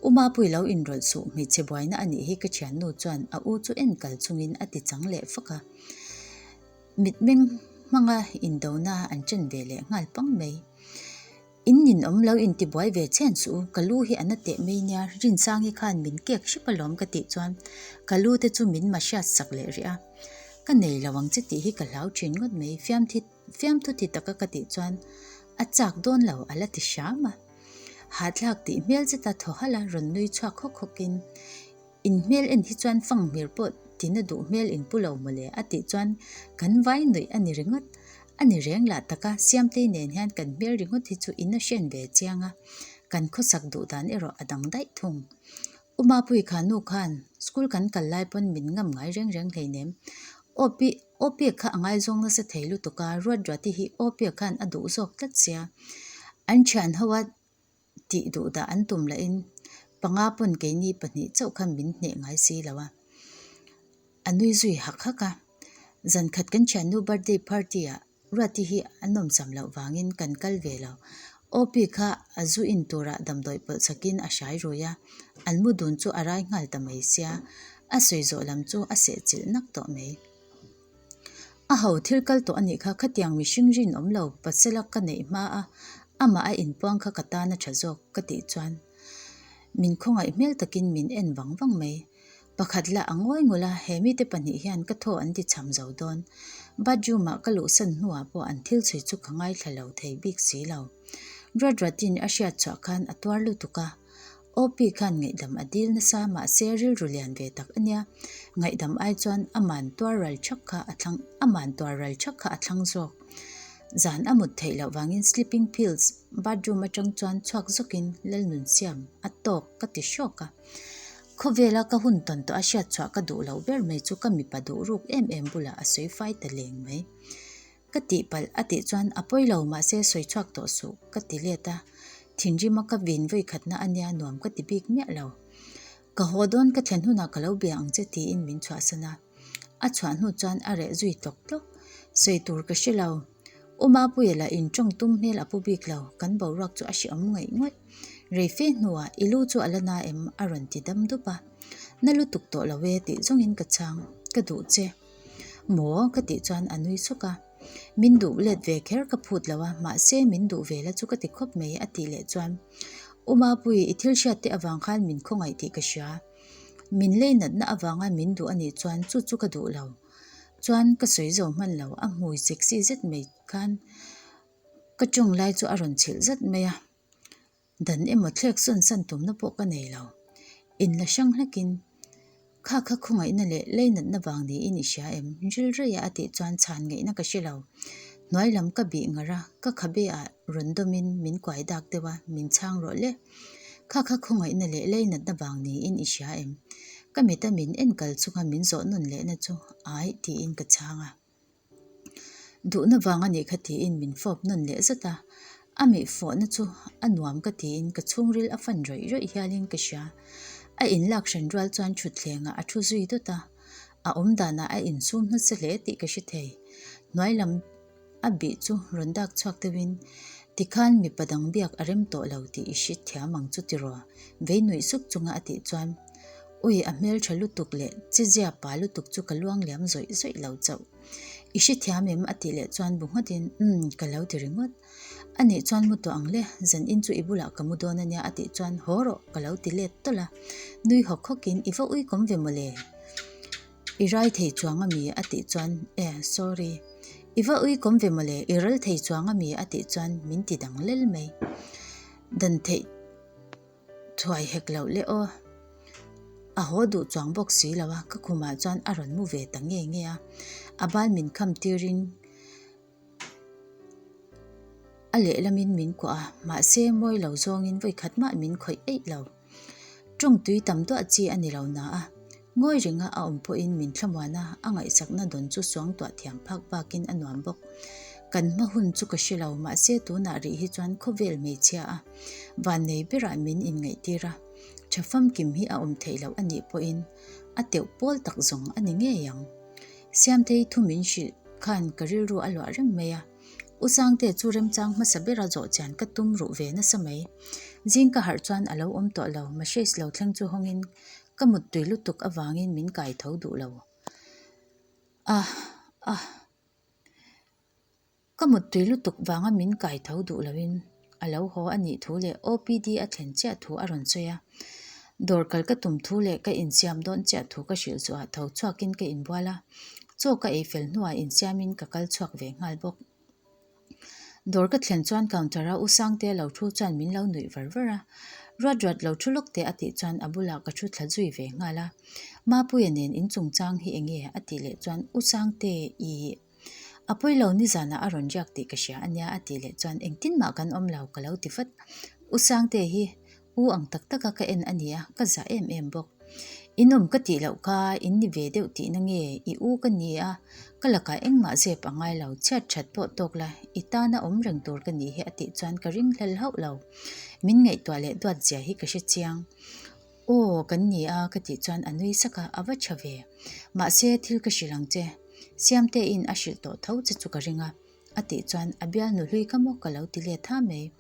U Mapui lo inrawlh suh hmeichhe buaina a nih hi ka thiannu chuan a u chu en kal chungin a ti chang leh fak a. Mitmeng hmanga indona an chen ve leh nghal pang mai. In ninawm lo intibuai ve chhen suh u, ka lu hi a na teh mai nia, Rinsangi khan min kek hrep alawm ka tih chuan ka lu te chu min mahriat sak leh rih a. Ka nei lo ang che tih hi ka hlau thin ngawt mai, fiamthi fiamthu ti taka ka tih chuan a chak dawn lo a la ti hram a. Hahthlak tih hmel zeta thaw halh a rawn nui chhuak hawk hawkin In hmel en hi chuan fang hmir pawh tina duh hmel in pu lo mawle a tih chuan kan vai nuih a ni ringawt. A ni reng lah taka Siamtei nen hian kan hmel ringawt hi chu in a hren ve chiang a, kan khawsak duh dan erawh a dang daih thung. U Mapui kha nu khan school kan kal lai pawn min ngam ngai reng reng hleinem. Awpi Awpek kha a ngaizawng nasa thei lutuk a, Ruatruati hi Awpek khan a duh zawk tlat sia. An thian ho a tih duh dah an tum lahin. panga pawn keini pahnih chauh khan min hneh ngai si lo a. A nui zui hak hak a. Zan khat kan thiannu birthday party ah Ruati hi a nawmsam loh vangin kan kal ve lo. Opi kha a zu in turah damdawi pawlh chhakin a hrai rui a, an mu dun chu a rai nghal ta mai sia, a sawi zawh lam chu a sehchilh nak tawh mai. A ho thil kal tawh a nih kha khatiang mihring rinawm lo pasela ka neih hma a, amah a inpuang kha ka tan a tha zawk ka tih chuan min khawngaih hmel takin min en vang vang mai. Pakhat lah a ngawi ngul a, he mite pahnih hian ka thaw an ti cham zo dawn. Bathroom ah ka luhsan hnuah pawh an thil chhui chu ka ngaithla lo thei bik si lo. Ruatruatin a hriat chhuah khan a tuar lutuk a. Opi khan ngaihdam a dil nasa mahse rilru lian ve tak a nia. Ngaihdam ai chuan aman tuar ral thak kha a thlang aman tuar ral thak kha a thlang zawk. Zan a mut theih loh vangin sleeping pills bathroom atang chuan chhuak zawkin Lalnunsiam a tawk ka ti hrawk a. Khawvela ka hun tawn tawh a hriat chhuah ka duh loh ber mai chu ka mipa duh ruk em em bulah a sawi fai ta leng mai. Ka tihpalh a tih chuan a pawi lo mahse sawi chhuak tawh suh ka ti let a, thinrima ka vin vawi khatna a nia nuam ka ti bik miah lo. Ka haw dawn ka thlen hunah ka lo bia ang che tiin min chhuahsan a. A chhuah hnu chuan a reh zui tlawk tlawk. Sawi tur ka hre lo. U Mapuia lah in tawng tum hmel a pu bik lo, kan boruak chu a hrehawm ngaih ngawih. Rei fe hnuah i lu chu a la na em? a rawn ti dam dup a. Na lutuk tawh lo e tih zawngin ka chhang, ka duh che. Maw? ka tih chuan a nui suk a. Min duh let ve kher ka phut lo a, mahse min duh ve la chu ka ti khawp mai a tih leh chuan U Mapui, i thil hriat te avang khan min khawngaih tih ka hria. Min lei natna avanga min duh a nih chuan chu chu ka duh lo. Chuan ka sawi zo hman lo, a hmui sexy zet mai khan ka tawng lai chu a rawn chhilh zat mai a. Dan emaw thlek sawn san tumna pawh ka nei lo. Inla hrang hlakin, Kha kha khawngaihna leh leinatna vang niin i hria em? Ril reia a tih chuan chhan ngaihna ka hre lo. Hnuai lam ka bih ngar a, ka khabe ah rawn dawmin min kuai dak deuh a, min chhang rawh le. Kha kha khawngaihna leh leinatna vang niin i hria em? Ka mita min enkal chunga min zawh nawn lehna chu ai tiin ka chhang a. Duhna vang a nih kha tiin min fawp nawn leh zat a, a mih fawhna chu a nuam ka tiin ka chhungril a fan rawih rawih hialin ka hria. A inlak hran rual chuan thutthlengah a thu zui dawt a, a awmdanah a insum nasa hle tih ka hre thei. Hnuai lam a bih chu rawn dak chhuak deuhin, Tikhan mipa dang biak a rem tawh lo tih i hre thiam ang chu tiraw? Vei nuih suk chunga a tih chuan, Ui, a hmeltha lutuk leh chezia pa lutuk chu ka luang liam zawih zawih lo chauh. I hre thiam em? a tih leh chuan bu nghatin, Umm, ka lo ti ringawt. A nih chuan mu tawh ang le, zan in chu i bulah ka mu dawn a nia a tih chuan, Haw rawh, ka lo ti let tawlh a. Nui hawk hawkin, I va ui kawm ve mawle. I rai thei chuang a mi? a tih chuan, Eh, sorry. I va ui kawm ve mawle, i ral thei chuang a mi? a tih chuan min ti dang lel mai. Dan theih thuai hek loh le aw. A haw duh chuang bawk si lo a, ka khumah chuan a rawn mu ve ta nge nge a. A bal min kham tirin a lehlamin min kuah a, mahse mawi lo zawngin vawi khat mah min khawih eih lo. Tawng tui tam duah chi a ni lo na a, ngawi renga a awm pawhin min thlamuan a, a ngaihsakna dawn chu suangtuah thiam phak bakin a nuam bawk. Kan hma hun chu ka hre lo, mahse tunah rih hi chuan khawvel hmeichhia a vannei berah min inngaihtir a, tha famkim hi a awm theih loh a nih pawhin a teuh pawl tak zawng a ni ngei ang. Siamtei thu min hrilh khan ka rilru a luah reng mai a. U Sangte chu remchang hmasa bera zawh chian ka tum ruh ve nasa mai. Zing ka harh chuan a lo awm tawh lo, message lo thleng chu hawngin ka muttui lutuk avangin min kai tho duh lo. Ah ah. Ka muttui lutuk vanga min kai tho duh loin a lo haw a nih thu leh OPD a thlen chiah thu a rawn sawi a. Dawr kal ka tum thu leh ka insiam dawn chiah thu ka hrilh zuah tho chhuakin ka inbual a, chaw ka ei fel hnuah insiamin ka kal chhuak ve nghal bawk. Dawr ka thlen chuan counter-a U Sangtea lo thu chuan min lo nuih var var a, Ruat ruat lo thu lawk teh a tih chuan a bulah ka thu thla zui ve nghal a. Mapuia nen in chungchang hi enge a tih leh chuan U Sangte i. A pawi lo nizanah a rawn riak tih ka hria a nia a tih leh chuan engtin mah kan awm lo ka lo ti vat. U Sangte hi u ang tak taka ka en a nia, ka zah em em bawk. In awm ka tih loh kha in ni ve deuh tihna nge i u ka ni a, ka lakah engmah zep a ngai lo, chhiat that pawh tawk la, i tana awm reng tur ka nih hi a tih chuan ka ring hlel hauh lo. Min ngaihtuah leh duat zia hi ka hre chiang. Aw, kan ni a ka tih chuan a nui sak a, a va tha ve. Mahse, thil ka hrilh ang che. Siamtein a hrilh tawh tho che chu ka ring a. A tih chuan a bialnu hlui ka maw ka lo ti let ha mai.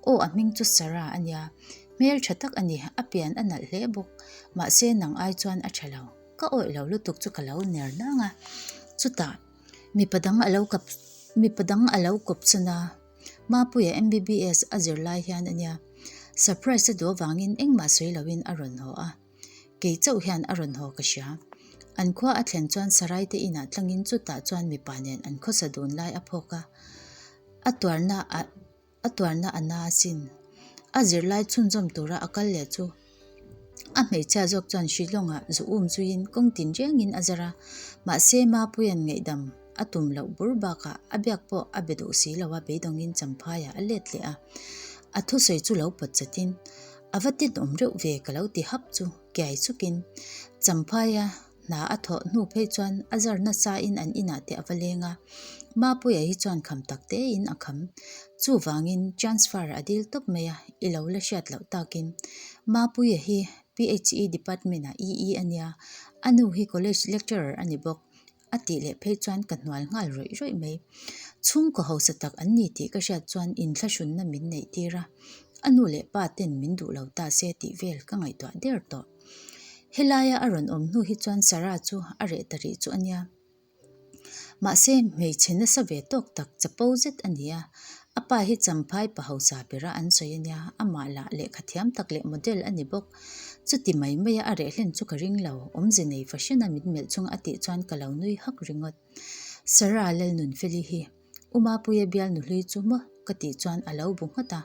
Aw a hming chu Sarah a nia. Hmel tha tak a ni, a pian a nalh hle bawk. Mahse nang ai chuan a tha lo. Ka awih lo lutuk chu ka lo ner nang a. Chutah mipa dang a lo kap mipa dang a lo kawp chhan a. Mapuia MBBS a zir lai hian a nia. Surprise a duh avangin engmah sawi loin a rawn haw a. Kei chauh hian a rawn haw ka hria. An khua a thlen chuan Sarai te inah tlangin chutah chuan mipa nen an khawsa dun lai a phawk a, a tuarna a a tuarna a na asin. A zirlai chhunzawm tura a kal leh chu a hmeichhia zawk chuan Shillong-ah zu um zuiin kawng tin rengin a zar a, mahse Mapuia'n ngaihdam a tum loh bur bakah a biak pawh a be duh si lo a beidawngin Champhaiah a let leh a, a thusawi chu lo pawt chatin A va tinawm reuh ve ka lo ti hap chu kiai chukin Champhaia hna a thawh hnu phei chuan a zar nasa in an inah te a va leng a, Mapuia hi chuan kham tak te in a kham. Chuvangin transfer a dil tawp mai a, i lo la hriat loh takin Mapuia hi PHE department ah EE a nia, a nu hi college lecturer a ni bawk. A tih leh phei chuan ka hnual nghal rawih rawih mai. Chhungkaw hausa tak an ni tih ka hriat chuan inthlahrunna min neih tir a, a nu leh pa ten min duh lo ta se tih vel ka ngaihtuah der tawh. Helaia a rawn awm hnu hi chuan Sarah chu a reh ta rih chu a nia. Mahse hmeichhe nasa ve tawk tak chapo zet a ni a, a pa hi champhai pa hausa bera an sawi a nia, amah lah lehkha thiam tak leh model a ni bawk. Chuti mai maia a reh hlen chu ka ring lo, awmze nei fahran a mit melh chunga a tih chuan ka lo nui hak ringawt. Sarah Lalnunfeli hi U Mapuia bialnu hlui chu maw ka tih chuan a lo bu nghat a.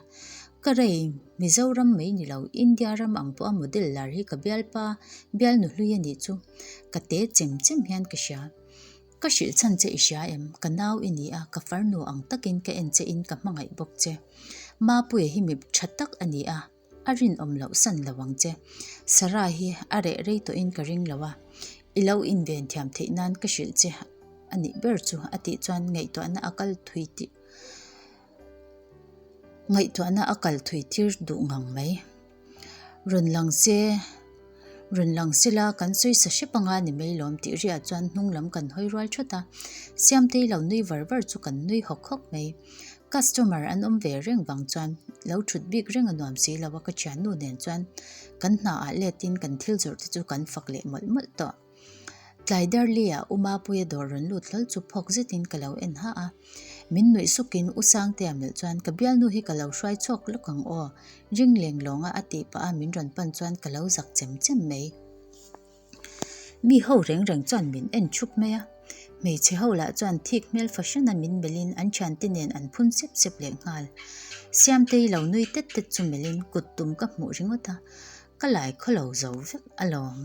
Ka rei, Mizoram mai ni lo, India ram ang pawha model lar hi ka bialpa bialnu hlui a nih chu ka te chem chem hian ka hria. Ka hrilh chhan che i hria em? Ka nau i ni a, ka farnu ang takin ka en che in ka hmangaih bawk che. Mapuia hi mi tha tak a ni a. A rinawm loh san lo ang che. Sarah hi a reh rei tawhin ka ring lo a, i lo inven thiam theih nan ka hrilh che a nih ber chu a tih chuan ngaihtuahna a kal thui tih ngaihtuahna a kal thui tir duh ngang mai. Rawn lang se rawn lang sela kan sawi sa hrep anga ni mai lawm tih riah chuan hnung lam kan hawi rual thawt a, Siamtei lo nui var var chu kan nui hawk hawk mai. Customer an awm ve reng vang chuan lo thut bik reng a nuam si lo a, ka thiannu nen chuan kan hna ah let in kan thil zawrh te chu kan fak leh mawlh mawlh tawh. Tlai Darley ah U Mapuia dawr rawn lut hlawl chu phawk zet in ka lo en ha a, min nuih suk in U Sangtea melh chuan ka bialnu hi ka lo hruai chhuak lawk ang aw, ring leng lawng a a tih pah a min rawn pan chuan ka lo zak chem chem mai. Mi ho reng reng chuan min en thup mai a, hmeichhe ho lah chuan thik hmel fahran a min melhin an thiante nen an phun sep sep leh nghal. Siamtei lo nui tet tet chu melhin kut tum ka hmuh ringawt a, ka lai khawlo zo vek alawm.